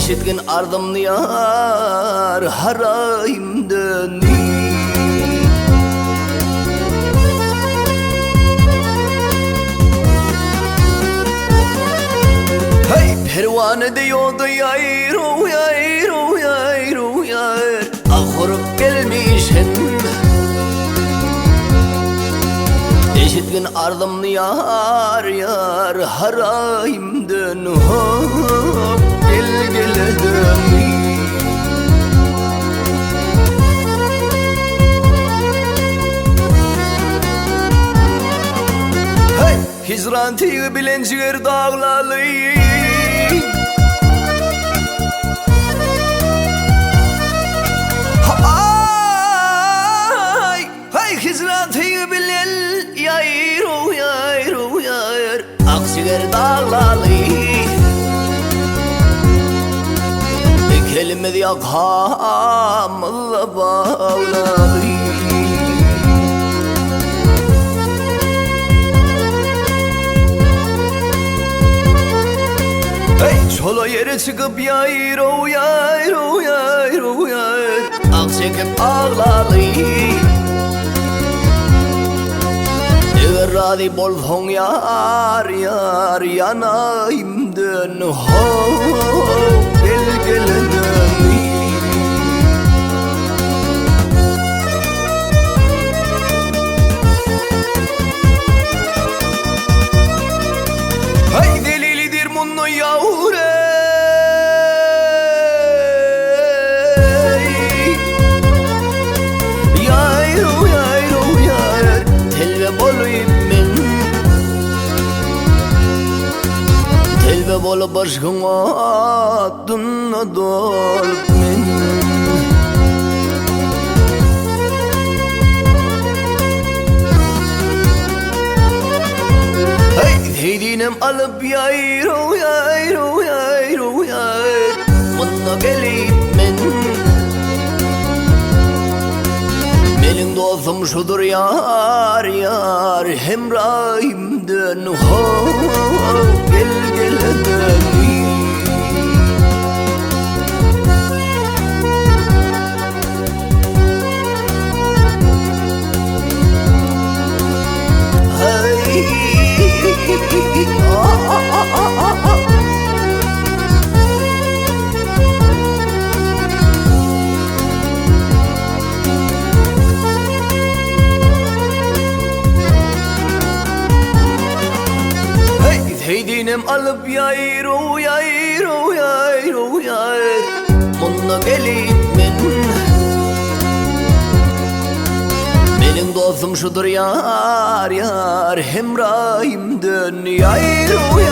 Eşitgin arzymny ýar haraýymdan Hey perwana deý oda ýaýraw ýaýraw ýaýraw ýar Ah urup gelmişem Eşitgin arzymny ýar ýar haraýymdan Hop gel gele dön Hey hicran tigi bilen jiger daglaly Ay Hey hicran tigi bilen ýaýraw ýaýraw ýaýr Ak jiger daglaly Ekelimiz ýakamyzda baglaly Hey çola ýere çykyp ýaýraw ýaýraw ýaýraw ýaýr Ah çekip aglaly Eger razy bolsaň ýar ýar ýanaýyn dön ho gel gel dön Hey delilidir munno yavre Yayro yayro yar Telve boluyum men Telve bolup başkın adına dolup men Hey Zeydinem alyp ýaýraw ýaýraw ýaýraw ýaýr Munda gelip men Meniň dostum şudur ýar ýar Hemraýymdan ho gel gel dön Hey, Zeydinem alyp ýaýraw ýaýraw ýaýraw ýaýr Munda gelip men Meniň dostum şudur ýar ýar Hemraýym dön ýaýraw.